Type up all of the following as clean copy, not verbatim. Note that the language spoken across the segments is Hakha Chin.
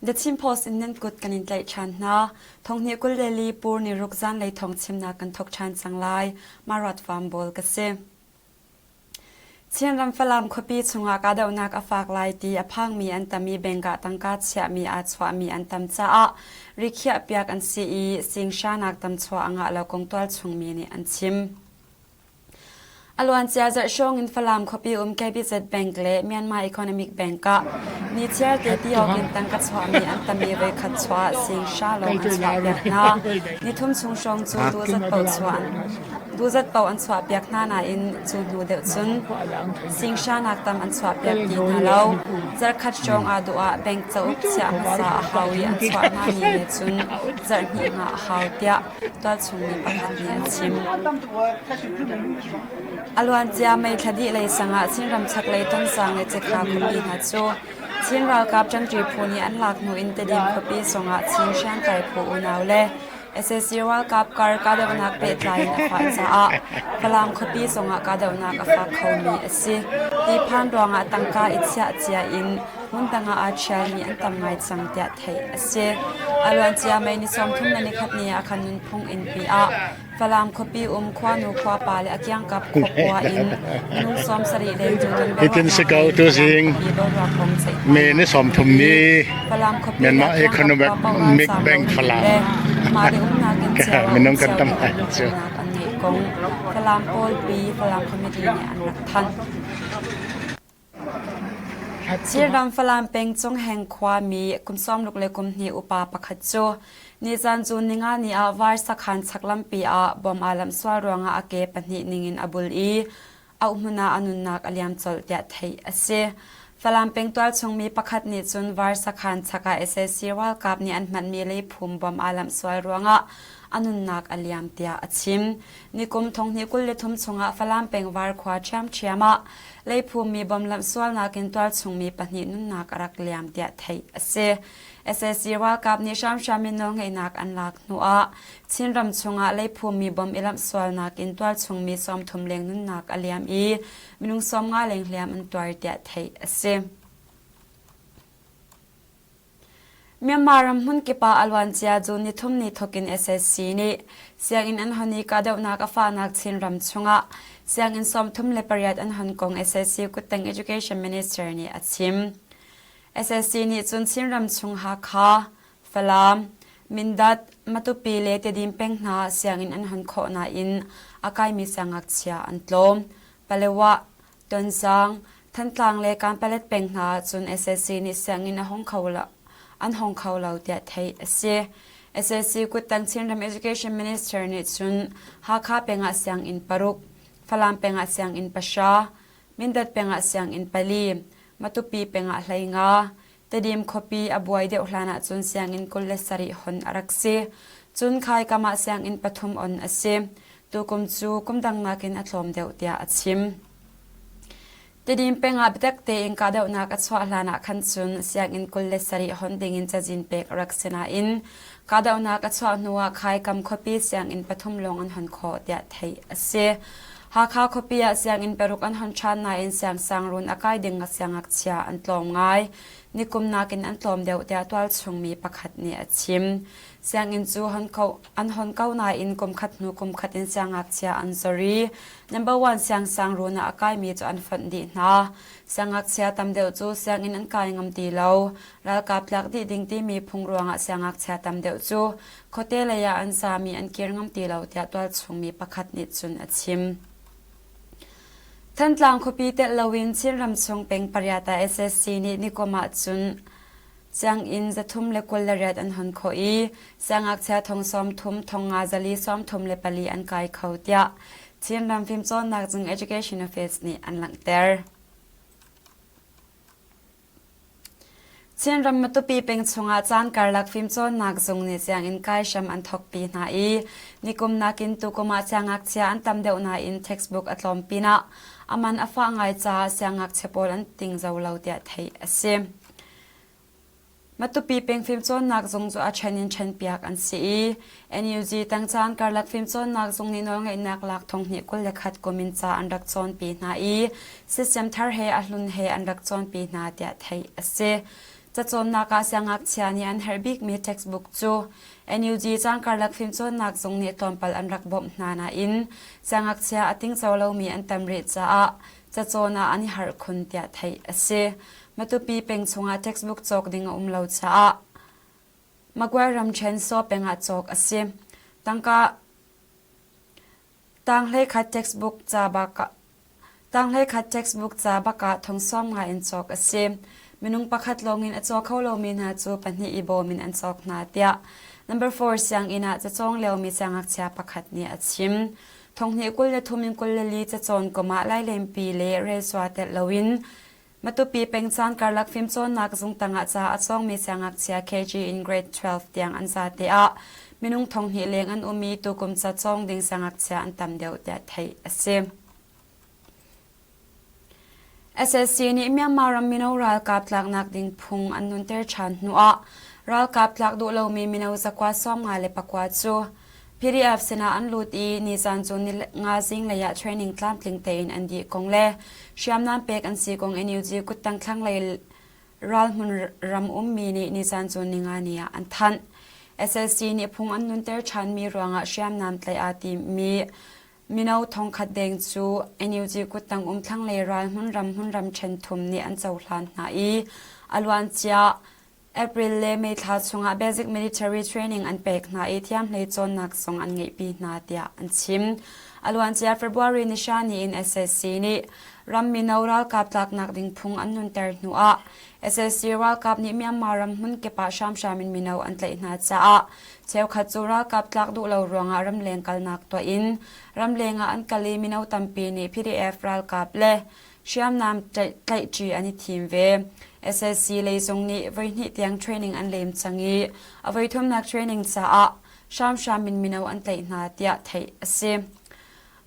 The Chin Post in nan kut kan in tlaih ṭhan hna. Thonghnih 24 pur ni ruk zanlei thawng chimnak kan thawk ṭhan cang lai. Marat Farm Bawl ka si. Chinram Falam khuapi chungah kahdohnak a fak lai ti a phangmi an tam i bank ah tangka chiahmi aa chuahmi an tam caah rikhiahpiak an si i singhranak tam chuah a ngah lo kong tualchungmi nih an chim. A luancia zarh hrawng in Falam khuapi um KBZ Bank le Myanmar Economic Bank ah nichiar te ti awk in tangka chuahmi an tam i voikhat chuah ah sing hra lawng an chuahpiak hna. Nithum chung hrawng cu duhzat paoh chuah an duhzat paoh an chuahpiak hna nain cu hnu deuh cun sing hranak tam an chuahpiak ti hna lo. Zarhkhat hrawng aa duh ah bank cauk chiah hmasa a hau i an chuah hna ni he cun zarhhnih hngah a hau tiah tualchung mi pakhat nih a chim. A luancia May thla dih lei sang ah Chinram chaklei Tonsang le Cikha khuapi hna cu Chin ralkap ṭangṭi phu nih an lak hnu in Tedim khuapi zongah Chin hriamtlai phu unau le sac ralkap kar kahdohnak pehtlai in a fah caah Falam khuapi zongah kahdohnak a fak khomi a si. Ti phan ruangah tangka i chiah cia in hmundang ah aa ṭhialmi an tam ngai cang tiah theih a si. A luancia May ni 31 ni ah khan nunphung innpi ah Falam khuapi um khuanu khuapa le a kiangkap khuakhua in minung 70 leng cu don Hitin si ko tuzing May ni 30 ni Myanmar Economic Bank Falam minung kan tam ngai cu. Falam pawlpi Falam Committee nih an rak thanh. Chinram Falam peng Cungheng khuami kum 62 upa pakhat cu nizan June ninga ni ah Var sakhan chak lampi ah bom aa lamh sual ruangah a ke pahnih ningin a bul i auhmun ah a nunnak a liam colh tiah theih a si. Falam peng tualchung mi pakhat nih cun Var sakhan chak ah sac ralkap nih an hmanmi leiphum bom aa lamh sual ruangah a nunnak a liam tiah a chim. Nikum thonghnih 23 chungah Falam peng Var khua ṭhiamṭhiam ah Leiphummi bomlamh sualnak in tualchungmi pahnih nunnak a rak liam tiah theih a si. Sac ralkap nih hramhram in nawlngeihnak an lak hnuah Chinram chungah leiphummi bom i lamh sualnak in tualchungmi 30 leng nunnak a liam i minung 50 leng hliam an tuar tiah theih a si. Myanmar ram hmunkip ah a luancia June nithum ni thawk in sac nih sianginn an hon i kahdohnak a fahnak Chinram chungah sianginn 38 an hon kong sac kuttang Education Minister nih a chim. Sac nih cun Chinram chung Hakha, Falam, Mindat, Matupi le Tedim peng hna sianginn an hon khawh nain a kaimi siangngakchia an tlawm. Palewa, Tonzang, Thantlang le Kanpalet peng hna ahcun sac nih sianginn a hong kho lo, an hong kho lo tiah theih a si. Sac kuttang Chinram Education Minister nih cun Hakha peng ah sianginn paruk, Falam peng ah sianginn pahra, Mindat peng ah sianginn pali, Matupi peng ah 15, Tedim khuapi a buai deuh hlan ahcun sianginn 27 hon a rak si. Cun khaikam ah sianginn pathum on a si. Tukum cu kum dang nakin a tlawm deuh tiah a chim. Tedim peng ah biatak tein kahdohnak a chuah hlan ah khan cun sianginn 27 hon dingin cazin pek a rak si nain kahdohnak a chuah hnu ah khaikam khuapi sianginn pathum lawng an hon khawh tiah theih a si. Hakha khuapi ah sianginn paruk an hon ṭhan nain siangsangruun a kai ding siangngakchia an tlawm ngai. Nikum nakin an tlawm deuh tiah tualchung mi pakhat nih a chim. Sianginn cu an hon ko nain kum khat hnu kum khat in siangngakchia an zor i number one siangsangruun ah a kaimi cu an fonh dih hna. Siangngakchia tam deuh cu sianginn an kai ngam ti lo. Ralkap tlak dih ding timi phung ruangah siangngakchia tam deuh cu khuate lei ah an zami an kir ngam ti lo tiah tualchung mi pakhat nih cun a chim. Thantlang khuapi telh loin Chinram chung peng pariat ah SSC nih nikum ah cun sianginn 328 an hon khawh i siangngakchia thong 30 thong nga zali 34 an kai kho tiah Chinram Fimcawnnak Zung Education Office nih an langhter. Chinram Matupi peng chungah caan karlak fimcawnnak zung nih sianginn kai hram an thawkpi hna i nikum nakin tukum ah siangngakchia an tam deuh nain textbook a tlawm pinah a man a fah ngai caah siangngakchia pawl an tingzo lo tiah theih a si. Matupi peng fimcawnnak zung cu a ṭhen in ṭhenpiak an si i NUG tangcaan karlak fimcawnnak zung nih nawlngeihnak lak 2021 kum in ca an rak cawnpi hna i system thar he a hlun he an rak cawnpi hna tiah theih a si. Cacawnnak ah siangngakchia nih an herh bikmi textbook cu NUG caangkarlak fimcawnnak zung nih tlawmpal an rak bawmh hna nain siangngakchia a tingco lomi an tam rih caah cacawn ah an i harh khun tiah theih a si. Matupi peng chungah textbook cawk ding a um lo caah Magway ramṭhen Saw peng ah cawk a si. Tangka Tanghleikhat textbook ca bak ah Tanghleikhat textbook ca bak ah thong sawm nga in cawk a si. Minung pakhat lawngin a caw kho lomi hna cu pahnih i bawm in an cawk hna tiah number 4 sianginn ah cacawng liomi siangngakchia pakhat nih a chim. Thonghnih 23 in 24 cacawn kum ah Lailenpi le Relsua telh loin Matupi peng caan karlak fimcawnnak zung tangah ca a cawngmi siangngakchia KG in grade 12 tiang an zate ah minung 2000 leng an um i tukum ca cawng ding siangngakchia an tam deuh tiah theih a si. SSC nih Myanmar ram mino ralkap tlaknak ding phung an nunter ṭhan hnuah ralkap tlak duh lomi mino zakua 54 cu PDF sinah an lut i nizan cu nga zinglei ah training tlamtling tein an dih kong le hriamnam pek an si kong NUG kuttang thlanglei ralhmun ram ummi nih nizan cu ninga ni ah an thanh. SSC nih phung an nunter ṭhanmi ruangah hriamnam tlaih aa timmi mino thongkhat deng cu NUG kuttang um thlanglei ralhmun ram hmunram ṭhen thum nih an cohlan hna i a luancia April le May thla chungah basic military training an pek hna i thiamhlei cawnnak zong an ngeihpi hna tiah an chim. A luancia February ni hra ni in SSC nih ram mino ralkap tlaknak ding phung an nunter hnuah SSC ralkap nih Myanmar ram hmun kip ah hramhram in mino an tlaih hna caah cheukhat cu ralkap tlak duh lo ruangah ramleng kalnak tuah in ramleng ah an kal i mino tampi nih PDF ralkap le hriamnam tlaihṭi an i thim ve. SSC lei zong nih voihnih tiang training an lem cang i a voithumnak training caah hramhram in mino an tlaih hna tiah theih a si.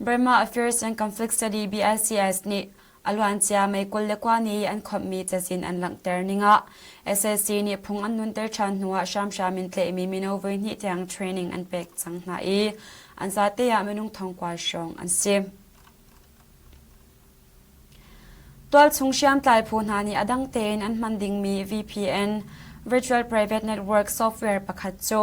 Burma Affairs and Conflict Study BICS nih a luancia May 21 ni an khawmhmi cazin an langhter ning ah SSC nih phung an nunter ṭhan hnuah hramhram in tlaihmi mino voihnih tiang training an pek cang hna i an zate ah minung thongkua hrawng an si. Tualchung hriamtlai phu hna nih a dang tein an hman dingmi VPN (Virtual Private Network) software pakhat cu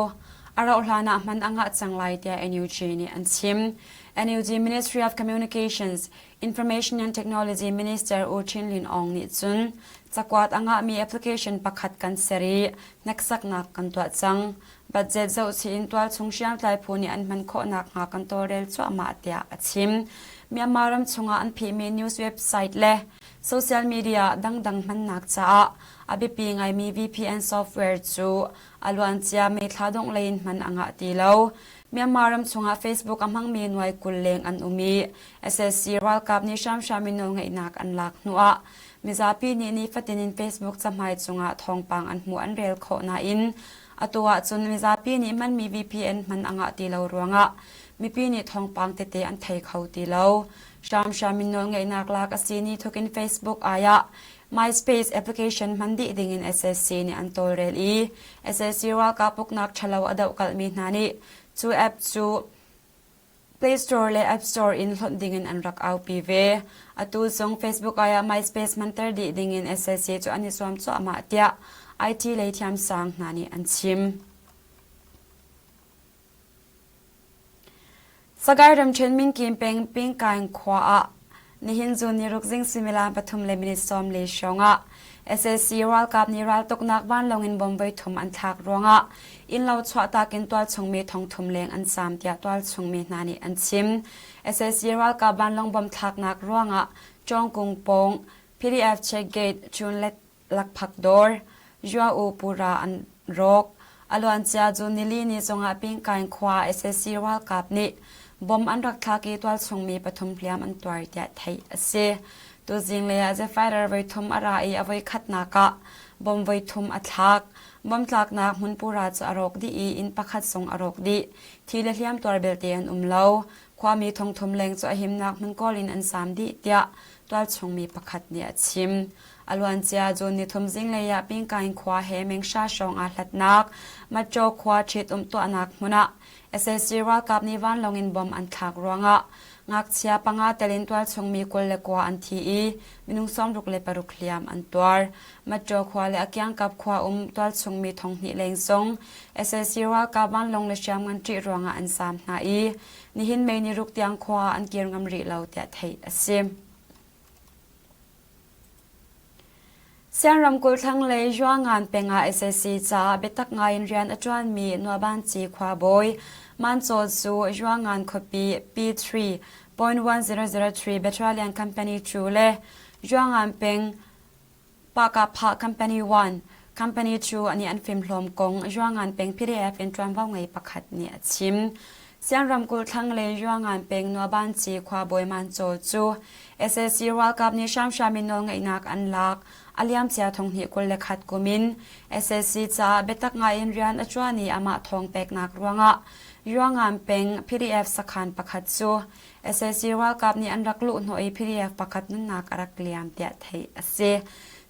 a rauhhlan ah hman a ngah cang lai tiah NUG nih an chim. NUG Ministry of Communications, Information and Technology Minister U Chin Lin Aung nih cun cakuat a ngahmi application pakhat kan ser i hneksaknak kan tuah cang. Budget zohchih in tualchung hriamtlai phu nih an hman khawh nakhnga kan tawlrel cuahmah tiah a chim. Myanmar ram chungah an phihmi news website le social media dangdang hmannak caah a biapi ngaimi VPN software cu a luancia May thla dongh lei in hman a ngah ti lo. Myanmar ram chungah Facebook a hmangmi nuai 20 leng an um i SSC ralkap nih hramhram in nawlngeihnak an lak hnuah mizapi nih nifatin in Facebook cahmai cungah thawngpang an hmuh an rel khawh nain Atu ahcun mizapi nih hmanmi VPN hman a ngah ti lo ruangah mipi nih thawngpang tete an thei kho ti lo. Hramhram in nawlngeihnak lak a si ni thuk in Facebook ai ah MySpace application hman dih dingin SSC nih an tawlrel i SSC ralkap uknak ṭhalo a dohkalhmi hna nih cu app cu Play Store le App Store in hlonh dingin an rak aupi ve. Atu zong Facebook ai ah MySpace hmanter dih dingin SSC cu an i zuam cuahmah tiah IT lei thiamsang hna nih an chim. Sagaing ramṭhen Minkin peng Pingkaing khua ah Nihin cu niruk zing suimilam pathum le minute 40 hrawngah sac ralkap nih raltuknak vanlawng in bomb voithum an thlak ruangah innlo chuahtak in tualchung mi thongthum leng an zaam tiah tualchung mi hna nih an chim. Sac ralkap vanlawng bomb thlaknak ruangah Cawngkung pawng PDF check gate Chun lakphak dawr Yua U Pura an rawk. A luancia cu nili ni zongah Pingkaing khua sac ralkap nih bomb an rak thlak i tualchung mi pathum hliam an tuar tiah theih a si. Tuzing lei ah Zephyr voithum a ra i a voikhatnak ah bomb voithum a thlak. Bomb tlaknak hmun pura cu a rawk dih i inn pakhat zong a rawk dih. Thi le hliam tuar belte an um lo. Khuami thongthum leng cu a himnak hmun kawl in an zaam dih tiah tualchung mi pakhat nih a chim. A luancia June nithum zinglei ah Pingkaing khua he Mengsha hrawng aa hlatnak Matṭaw khua ṭhitumh tuahnak hmun ah sac ralkap nih vanlawng in bomb an thlak ruangah Ngakchia panga tel in tualchung mi 29 an thi i minung 66 hliam an tuar. Matṭaw khua le a kiangkap khua um tualchung mi 2000 leng zong sac ralkap vanlawng le hriamngan ṭih ruangah an zaam hna i nihin May ni ruk tiang khua ah an kir ngam rih lo tiah theih a si. Sian ramkulh thlanglei Zhuangan peng ah sac caah biatak ngai in rian a ṭuanmi Nuabanci khuabawi Man Caw cu Zhuangan khuapi P3.1003 Battalion Company 2 le Zhuangan peng Pahkahphah Company 1, Company 2 nih an fimhlawm kong Zhuangan peng PDF in ṭuanvo ngei pakhat nih a chim. Sian ramkulh thlanglei Zhuangan peng Nuabanci khuabawi Man Caw cu sac ralkap nih hramhram in nawlngeihnak an lak. A liamcia 2021 kum in sac caah biatak ngaiin rian a ṭuan i amah thawng peknak ruangah Ruangan peng PDF sakhan pakhat cu sac ralkap nih an rak luhhnawh i PDF pakhat nunnak a rak liam tiah theih a si.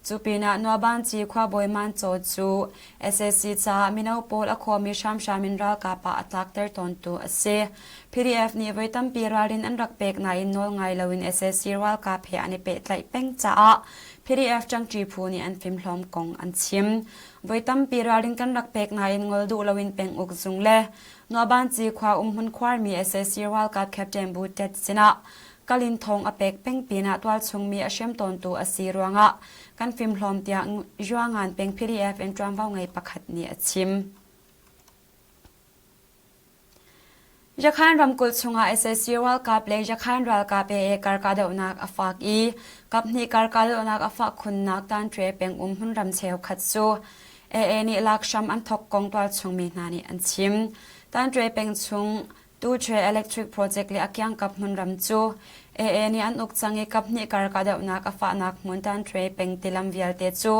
Cu pinah Nuabanci khuabawi Man Caw cu sac caah mino pawl a khuami hramhram in ralkap ah a tlakter tawntu a si. PDF nih voi tampi ralrin an rak pek nain nawl ngai loin sac ralkap he an i pehtlaih peng caah PDF ṭangṭi phu nih an fimhlawm kong an chim. Voi tampi ralrin kan rak pek nain ngol duh loin penguk zung le Nuabanci khua umhmun khuarmi sac ralkap Captain Bu Tet sinah kalin thawng a pek peng pinah tualchungmi a hrem tawntu a si ruangah kan fimhlawm tiah Yuangan peng PDF in ṭuanvo ngei pakhat nih a chim. Yakhan ramkulh chungah sac ralkap le Yakhan ralkap he karkahdohnak a fak i kaphnih karkahdohnak a fah khunnak Tanṭwe pengum hmunram cheukhat cu AA nih lak hram an thawk kong tualchung mi hna nih an chim. Tanṭwe peng chung Tuṭwe Electric Project le a kiangkap hmunram cu AA nih an uk cang i kaphnih karkahdohnak a fahnak hmun Tanṭwe peng tilam vialte cu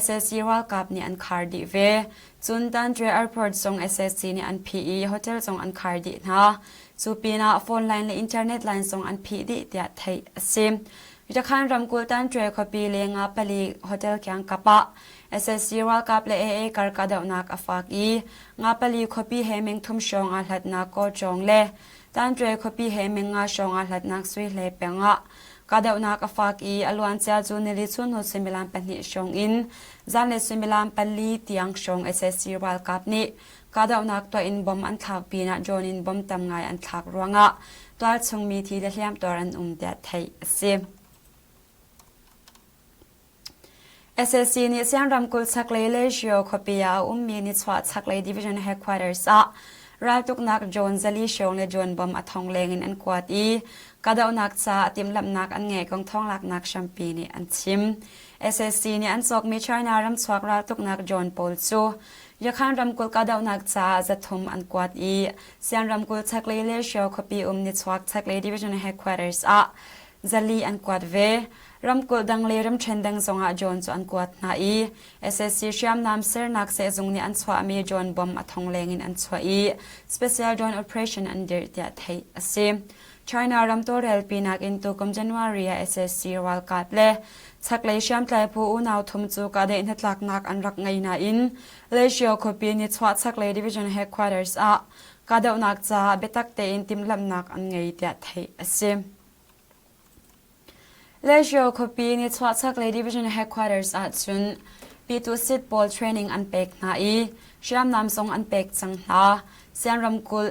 sac ralkap nih an khar dih ve. Cun Tanṭwe Airport zong sac nih an phih i hotel zong an khar dih hna. Cu pinah phone line le internet line zong an phih dih tiah theih a si. Rakhan ramkulh Tanṭwe khuapi lengah pali hotel kiangkap ah sac ralkap le AA kar kahdohnak a fak i Ngapali khuapi he meng thum hrawng aa hlatnak Kawlṭawng le Tanṭwe khuapi he meng nga hrawng aa hlatnak Suihle peng ah kahdohnak a fak i a luancia cu nili chunhnu suimilam pahnih hrawng in zanlei suimilam pali tiang hrawng sac ralkap nih kahdohnak tuah in bom an thlak pinah drone in bom tam ngai an thlak ruangah tualchung mi thi le hliamtuar an um tiah theih a si. Sac nih Sian ramkulh chaklei Lezhio khuapi ah a ummi nichuah chaklei Division Headquarters ah raltuknak drone zali hrawng le drone bomb a thong leng in an kuat i kahdohnak caah timhlamhnak an ngeih kong thawnglaknak hrampi nih an chim. Sac nih an cawkmi China ramchuak raltuknak drone pawl cu Yakhan ramkulh kahdohnak caah zathum an kuat i Sian ramkulh chaklei Lezhio khuapi um nichuak chaklei Division Headquarters ah zali an kuat ve. Ramkulh dang le ramṭhen dang zongah drone cu an kuat hna i sac hriamnam sernak sehzung nih an chuahmi drone bomb a thong leng in an chuah i special drone operation an dirh tiah theih a si. China ram tawlrelpinak in tukum January ah sac ralkap le chaklei hriamtlai phu unau thum cu kahdaih hnatlaknak an rak ngei nain Lashio khuapi nichuah chaklei division headquarters ah kahdohnak caah biatak tein timhlamhnak an ngei tiah theih a si. Lashio khuapi nichuah chaklei Division Headquarters ahcun Pyituhsit pawl training an pek hna i hriamnam zong an pek cang hna. Sian ramkulh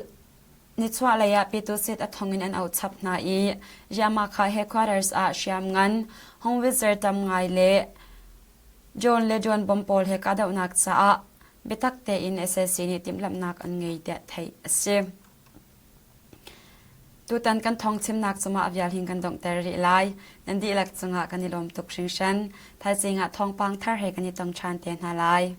nichuahlei ah Pyituhsit a thong in an auh chap hna i Yamaka Headquarters ah hriamngan hongvitzer tam ngai le John le John bom pawl he kahdohnak caah biatak tein sac nih timhlamhnak an ngei tiah theih a si. Tutan kan thawngchimnak cungah vial hin kan donghter rih lai. Nan dihlak cungah kan i lawm tuk hringhran. Thaizing ah thawngpang thar he kan i tong ṭhan te hna lai.